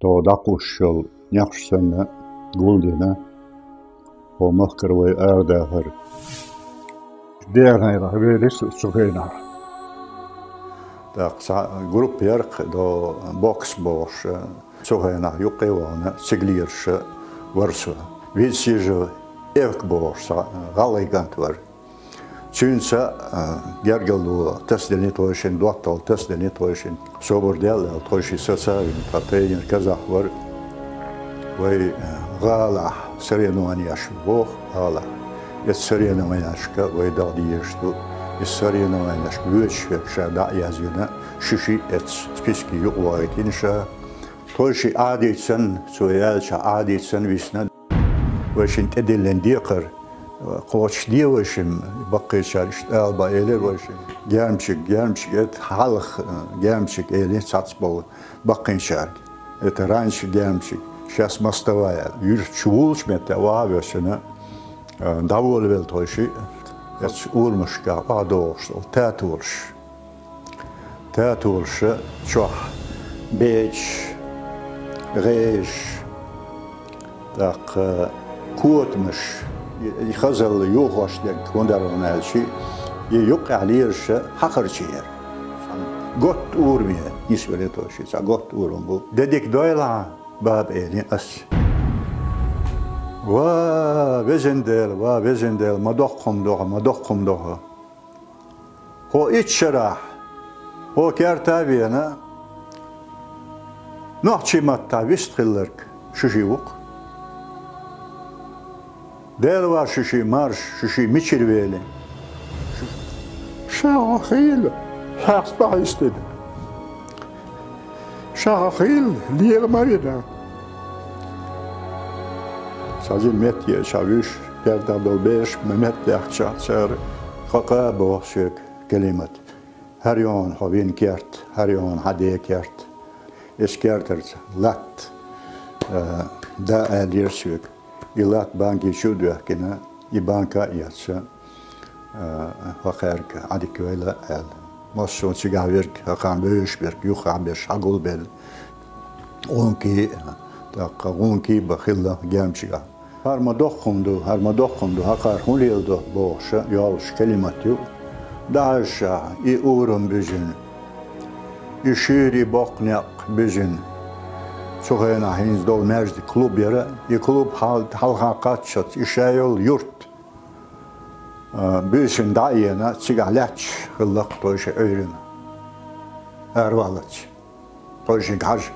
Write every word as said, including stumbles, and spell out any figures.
ТӀаккха дӀакхуссуш йолу некъаш санна гулдина, хӀокху махкара вай арадахар. Дехнера велира цу хенахь. ТӀаккха цхьа группа яра-кх, до бокс бохуш, цу хенахь юккъе а вахана, цига лелаш вара со. Вицин Сижа Эвка бохуш цхьа гӀалгӀай кӀант вара. Цуьнца, а, гергарло тасадина тхойшинна, доттагӀалла тасадина тхойшинна. Собар де аьлла, тхойшиъ сацавина, тхан тренер казах вара. Вай, а, гӀалахь соревнованеш боху, гӀалахь. Эцу соревнованешка вай даха дезаш ду. Иза соревнованешка воьдуш верг ша дӀа а язвина, ши-шиъ эцу списке юкъавахийтина ша. Тхойшиъ Ӏадийца санна, цо аьллачохь Ӏадийца санна висна. Вайшинна тӀедиллина декхар кхочушде вайшимма, баккхийчара иштта ала бан элира вайшимма. Гермчиг, гермчиг, это хьалха, э, гермчиг элира цхьацца болу баккхийчаьрга. Это раньше гермчиг, щас мостовая. Юьртахь чу вуллучу метте охьа а воьссина, э, дӀаволавелла тхойшиъ, эцу урамашкахь охьадогӀуш долу татолаш. Татолаша чохь бечаш, гӀежаш, тӀаккха котамаш, и, и хазалла юхош дерг хӀун дара аьлча, и юккъехь лелаша хьакхарчийра. Готта ураме нисвелла тхойшиъ, цхьа готта урам бу. Де дика дойла хьан, баба, элира ас. Ва, везан Дела, ва, везан Дела, ма доккха хӀума ду хьо, ма доккха хӀума ду хьо. Хьо итт шарахь, хьо керта а вена, нохчийн маттахь вистхилларг шу-шиъ ву-кх. Дела вар шу-шиъ марша, шу-шиъ мичара вели? Ша хьо хийла, шахьца дӀахӀиттина. Ша хьо хийла, лела ма вина. Цхьа зина метте ша вуьйш, кертахь долу бераш ма меттаехча, цара хакъа а боху соьга, Калимат. ХӀара ю хьуна хьо вина керт, хӀара ю хьуна хьан ден керт. Иза кертарца латта, э, да аьллера соьга. И латта банки чу а доьхкина, и банка а эцна, э, хӀокхаьрга Ӏадика вайла аьлла. Массо а цигахь верг, хӀокхарна бевзаш берг, юххехь берш хьагулбелла. ГӀункий, тӀаккха гӀункий бан хилла гермчигахь. ХӀара ма доккха хӀума ду, хӀара ма доккха хӀума ду, хӀокхара хӀун леладо бохуша йоллуш Калимат ю. ДӀахьаьжча, и урам буьзина, и шуьйра, и боккха некъ буьзина. Цу хенахь хӀинца долу маьждиг клуб яра, и клуб хьал-, хьалха кхаччалц, и ша йолу юрт, а, буьйсина дӀа а еана, цигахь лаьтташ хилла-кх тхойшиъ Ӏуьйранна. Араваллалц. Тхойшиъга хьажа.